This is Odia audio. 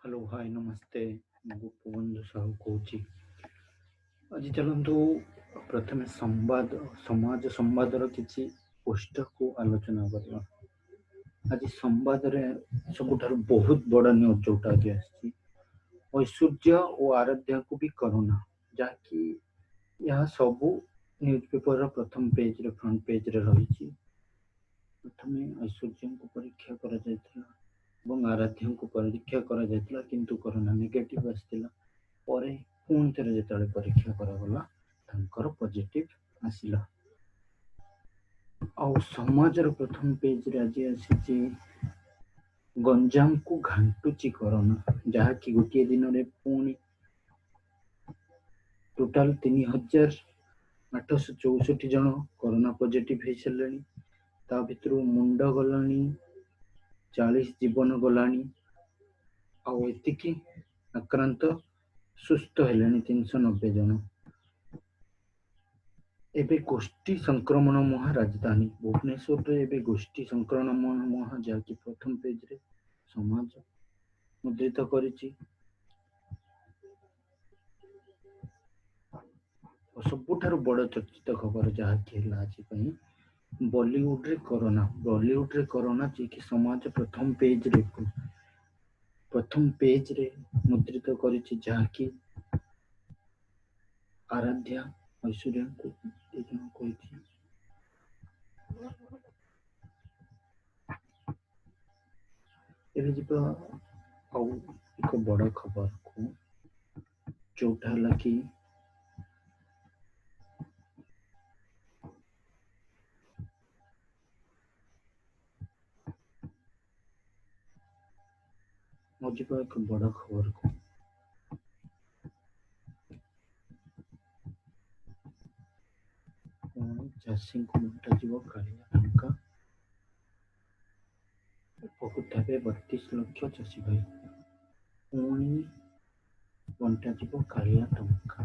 ହ୍ୟାଲୋ, ହାଏ, ନମସ୍ତେ। ମୁଁ ଗୋପବନ୍ଧୁ ସାହୁ କହୁଛି। ଆଜି ଚାଲନ୍ତୁ ପ୍ରଥମେ ସମ୍ବାଦ, ସମାଜ ସମ୍ବାଦର କିଛି ପୃଷ୍ଠକୁ ଆଲୋଚନା କରିବା। ଆଜି ସମ୍ବାଦରେ ସବୁଠାରୁ ବହୁତ ବଡ଼ ନ୍ୟୁଜ୍ ଯୋଉଟା ଆଜି ଆସିଛି, ଐଶ୍ୱର୍ଯ୍ୟ ଓ ଆରାଧ୍ୟାକୁ ବି କରୋନା, ଯାହାକି ଏହା ସବୁ ନ୍ୟୁଜ୍ ପେପରର ପ୍ରଥମ ପେଜରେ, ଫ୍ରଣ୍ଟ ପେଜରେ ରହିଛି। ପ୍ରଥମେ ଐଶ୍ୱର୍ଯ୍ୟଙ୍କୁ ପରୀକ୍ଷା କରାଯାଇଥିଲା ଏବଂ ଆରାଧ୍ୟାଙ୍କୁ ପରୀକ୍ଷା କରାଯାଇଥିଲା, କିନ୍ତୁ କରୋନା ନେଗେଟିଭ୍ ଆସିଥିଲା। ପରେ ପୁଣି ଥରେ ଯେତେବେଳେ ପରୀକ୍ଷା କରାଗଲା, ତାଙ୍କର ପଜିଟିଭ୍ ଆସିଲା। ଆଉ ସମାଜର ପ୍ରଥମ ପେଜରେ ଆଜି ଆସିଛି ଗଞ୍ଜାମକୁ ଘାଣ୍ଟୁଛି କରୋନା, ଯାହାକି ଗୋଟିଏ ଦିନରେ ପୁଣି ଟୋଟାଲ 3864 ଜଣ କରୋନା ପଜିଟିଭ୍ ହେଇସାରିଲେଣି। ତା ଭିତରୁ ମୁଣ୍ଡ ଗଲାଣି 40, ଜୀବନ ଗଲାଣି। ଆଉ ଏତିକି ଆକ୍ରାନ୍ତ ସୁସ୍ଥ ହେଲେଣି 390 ଜଣ। ଏବେ ଗୋଷ୍ଠୀ ସଂକ୍ରମଣ ମୁହାଁ ରାଜଧାନୀ ଭୁବନେଶ୍ୱରରେ, ଏବେ ଗୋଷ୍ଠୀ ସଂକ୍ରମଣ ମୁହାଁ, ଯାହାକି ପ୍ରଥମ ପେଜରେ ସମାଜ ମୁଦ୍ରିତ କରିଛି। ସବୁଠାରୁ ବଡ଼ ଚର୍ଚ୍ଚିତ ଖବର ଯାହାକି ହେଲା ଆଜି ପାଇଁ ବଲିଉଡରେ କରୋନା, ବଲିଉଡରେ କରୋନା, ଯିଏକି ସମାଜ ପ୍ରଥମ ପେଜରେ ମୁଦ୍ରିତ କରିଛି, ଯାହାକି ଆରାଧ୍ୟା ଐଶ୍ୱର୍ଯ୍ୟାଙ୍କୁ ଦି ଜଣ କହିଛି। ଏବେ ଯିବା ଆଉ ଏକ ବଡ଼ ଖବରକୁ, ଯୋଉଟା ହେଲା କି ଆଉ ଯିବା ଏକ ବଡ଼ ଖବରକୁ। ପୁଣି ଚାଷୀଙ୍କୁ ବଣ୍ଟାଯିବ କାଳିଆ ଟଙ୍କା, ଉପକୃତ ହେବେ 32 ଲକ୍ଷ ଚାଷୀ ଭାଇ। ପୁଣି ବଣ୍ଟାଯିବ କାଳିଆ ଟଙ୍କା।